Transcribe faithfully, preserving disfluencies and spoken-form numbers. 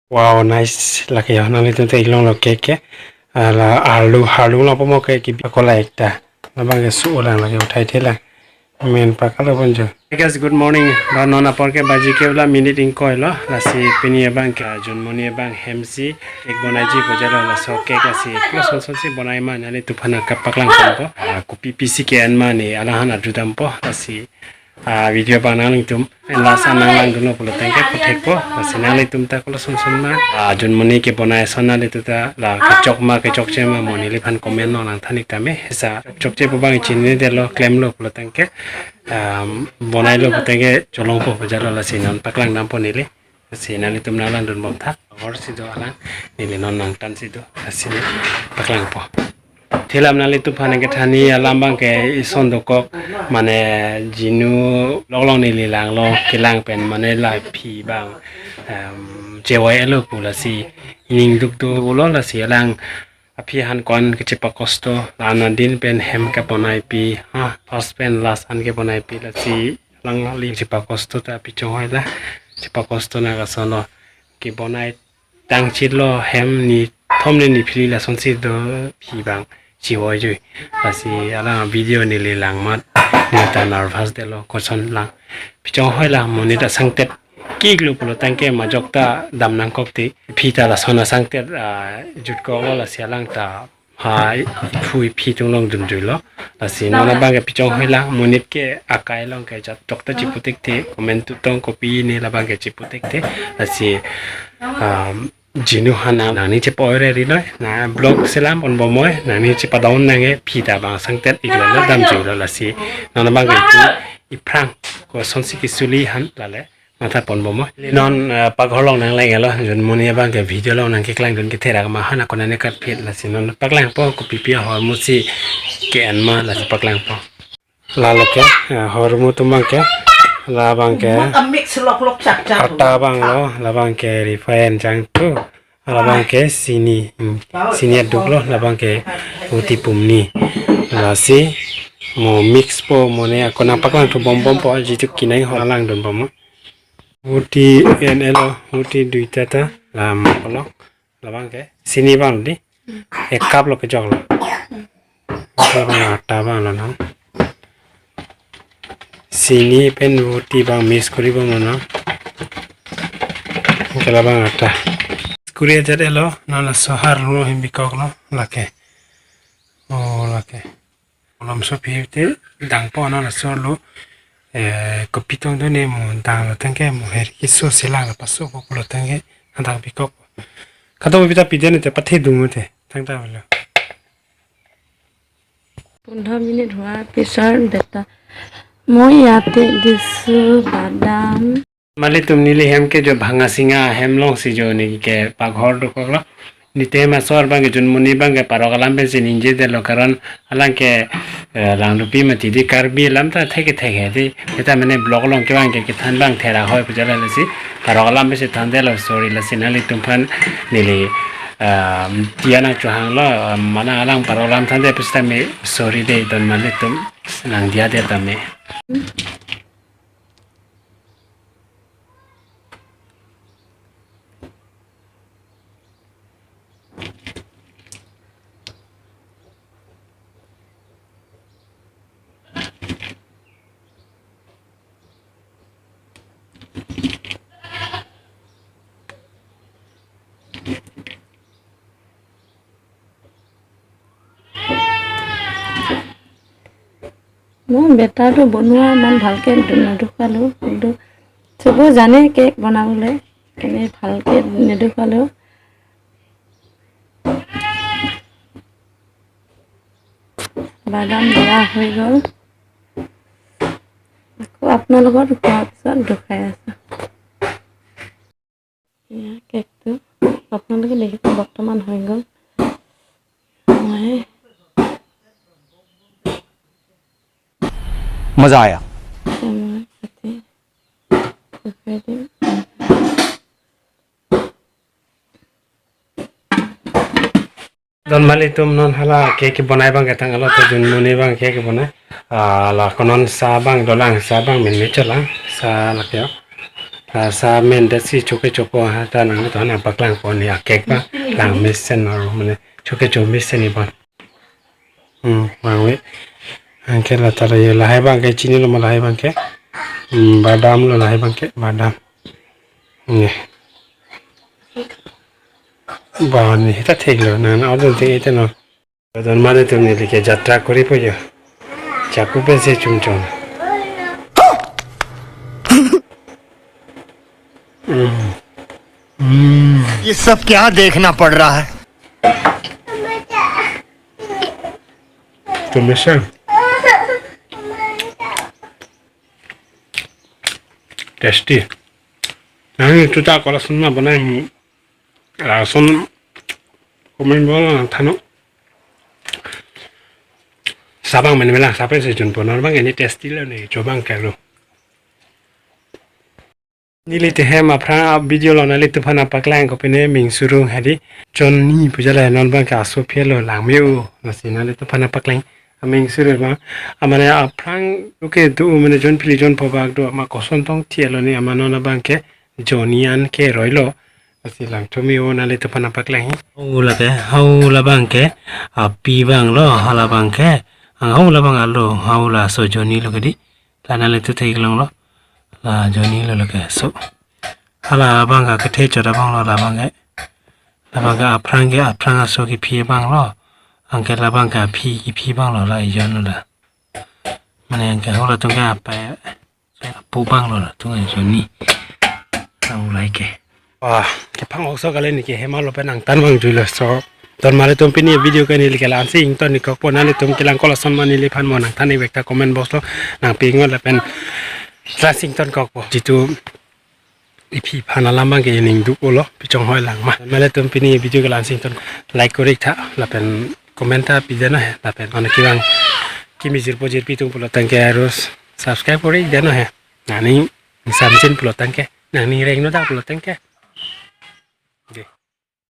Wow, nice. Lake ya, nanglitum ta iklong lo cake ke. Ala arlu, arlu lo pomo ke kibi kola ekta. Labang ke su ulang lake uthai the lang. Men pakalo ponjo. Hey guys, good morning. Ba non apor ke baji ke ula minute ingkoi lo. Lasi pini abang ke, ah, Junmoni abang hem si cake bonaiji pu jalo, laso cake lasi koson son si bonai ma nanglitumphan nangkepaklang ponpo. Ah, kopi pisi ke-en ma ne alanghan arju dampo. Lasi, ah, video abang nanglitum last an nanglang dunlo pulo tangte puthekpo. Lasi nanglitum ta koson son ma, ah, Junmoni kebonai ason nanglitum ta la kechok ma kechokche ma mo neliphan comment along nangthan ik tame. Hesa chokche pu abang chinine detlo, klemlo pulo tangte, um, bonailo pulo tangte cholongpo pu jalo, lasi non paklang dampo neli. Lasi nanglitum nanglang dunbom tha. Hor si do alang, neli non nangtan si do. Lasi paklangpo. Thilam nanglitumphan nangkethanji alam abang ke ison dokok, mane jinu loklong neli langlo, kelang pen mane la phi abang, em, chevoi-etlo pu, lasi ining duk dolo, lasi alang aphi aphan ko-an kechepakosto, la anadin pen hem kebonaipi, ha, first pen last an kebonaipi, lasi alang ali chepakosto ta pachonghoi la, chepakosto nang ason lo, kebonai tangchitlo, hem nithom ne niphli lasonsi do, phi abang chevoi jui. Lasi alang video neli lang mat, neta nervous detlo, koson lang. Pachonghoi la, monit asangtet kiklo pulo tangte majok ta dam nangkok te. Phi ta lason asangtet, ah, jutkoklo, lasi alang ta ha iphu iphi atum along dunjuilo. Lasi non abang ke pachonghoi lang, monit ke akai along ke jat tok ta chipu thekthe, comment tu tong kopi ne labang ke chipu thekthe. Lasi, um, jinu aphan nangning chepa-oi re ri noi, na vlog selam ponbom oi, nangning chepadown nang e, phi ta abang sangtet iklo lo damjuilo, lasi non abang ke tu iphrang kosonsi kesuli aphan lale matha ponbom oi. Non, eh, paghor along nangleng-etlo, Junmoni abang ke video along nangkeklang dun ketherak ma aphan ako nangnekat phit, lasi non paklangpo, kopi pi ahormu si ke-en ma, lasi paklangpo. Lalo ke, eh, ahormu atum abang ke, labang ke, Mak amik selok lok chak chak. Atta abang lo, labang ke refine jangthu, labang ke sini, hmm, sini aduk lo, labang ke ruti pumni. Lasi mo mix po, mo ne ako nangpaklang thu bombompo, jitu kinai ho lang dunbom. Ruti en-etlo, ruti duita ta, lam kolok. Labang ke sini abang di. Ek cup lo kejok lo. Labang atta abang lo non. Sini pen ruti abang mix kori bom lo non. Ke labang atta. Kori ajat-etlo, non laso ahormu hem bikoklo, lake. Oh, lake. Alam so pi te dangpo, non laso lo, eh, kopi tong do ne mo danglo tangte mo her kiso selang lapaso ko pulo tangte hadak bikok. Kadokave ta pide ne te pathe dung te tangta lo. পোন্ধৰ মিনিট হোৱাৰ পিছত বেটা মই ইয়াতে দিছোঁ বাদাম। Malitum neli hem ke jo Bhangasingha hem alongsi jo neke paghor dokoklo. Neli te hem asor abang ke Junmoni abang ke parok alam pensi ningjedetlo, karon alang ke, eh, langlupi mati di, Karbi alam ta thek thek he di. Eta mane vlog along kevang ke kethan abang therak hoi pu jala, lasi parok alam pensi thandetlo, sorry, lasi nanglitumphan neli, ah, diya nangchohanglo, ah, mane alang parok alam thandet pusitame sorry de don malitum, nangdiyadet tame. মোৰ বেটাৰটো বনোৱা ইমান ভালকে নদেখালো, কিন্তু চবেই জানে কেক বনাবলৈ, সেইকাৰণে ভালকে নেদেখালো। বাদাম দিয়া হৈ গ'ল। আকৌ আপোনালোকক খোৱাৰ পিছত দেখাই আছো। এয়া কেকটো আপোনালোকে দেখিছে, বৰ্তমান হৈ গ'ল। মই मजा आया। মই কাটি দেখাই দিম। Don malitum, non hala cake kebonai abang ketang alo, to Junmoni abang cake kebonai. Ah, la konon sa abang dolang, sa abang min mecho lang, sa lake. Asa men datsi choke chopo ha ta nang to nangpaklang pon ni akek ba. Lang mesen aro mane choke cho mesen ni ba. Hmm, mangve. Anke la tara yo lahai abangke chinilo ma lahai abangke. Hmm, badam lo lahai abangke, badam. Ne. Ba ni heta theklo, nang order te ete no. Don mane tum neli ke jatra koripo yo. Chaku pensi chum chum. Hmm. Hmm. ये सब क्या देखना पड़ रहा है? Tum mesen. Tasty. Nang itu ta kola sunma banai. Lason komen bol nang thano. Sabang men mela sape se jun ponor abang ini tasty lo ne chobang kalo. Neli te hem aphrang a video lo nanglitum aphan nangpaklang ko pine Mingsurung hadi Johnny puja la non abangke aso phelo langme-o lasi nanglitum aphan nangpaklang aming suru ma amane aphrang oke do mane jon phili jon phobak do ma koson tong thielo ni ama non abangke Johnny an ke roilo. Lasi langthu me-o nanglitum aphan nangpaklang hi. Hau lake, hau labangke, api abang lo, hala abangke, ang hau labang alo, hau laso Johnny lo kedi. La nanglitum theklonglo. La Johnny lo lake so. Hala abangke kethe chot abang lo labangke. Labangke aphrang ke aphrang aso kephi abang lo. Anke labangke aphi kephi abang lo la ijon lo la. Mane anke hau latum ke apa ya? Apu abang lo latum ke Johnny. Hau lake. Wah, kephang okso kali neli ke hem alo pen nangtan abang juilo so. Don mane tum pini video ke neli ke la-ansi ington ni kokpo nanglitum kelang kola son ma neliphan mo nangthan ik vek ta comment box lo nangpi-ik non lapen la-ansi ington kokpo. Jitu iphi aphan alam abangke ining duk-olo pichong hoi lang ma. Mane tum pini video ke la-ansi ington like kori-ik tha lapen comment ta pideno he lapen mane kevang kimi jirpo jirpi atum pulo tangke harus subscribe kori-ik deno he. Nangning samjin pulo tangke nangning reng no dak pulo tangke.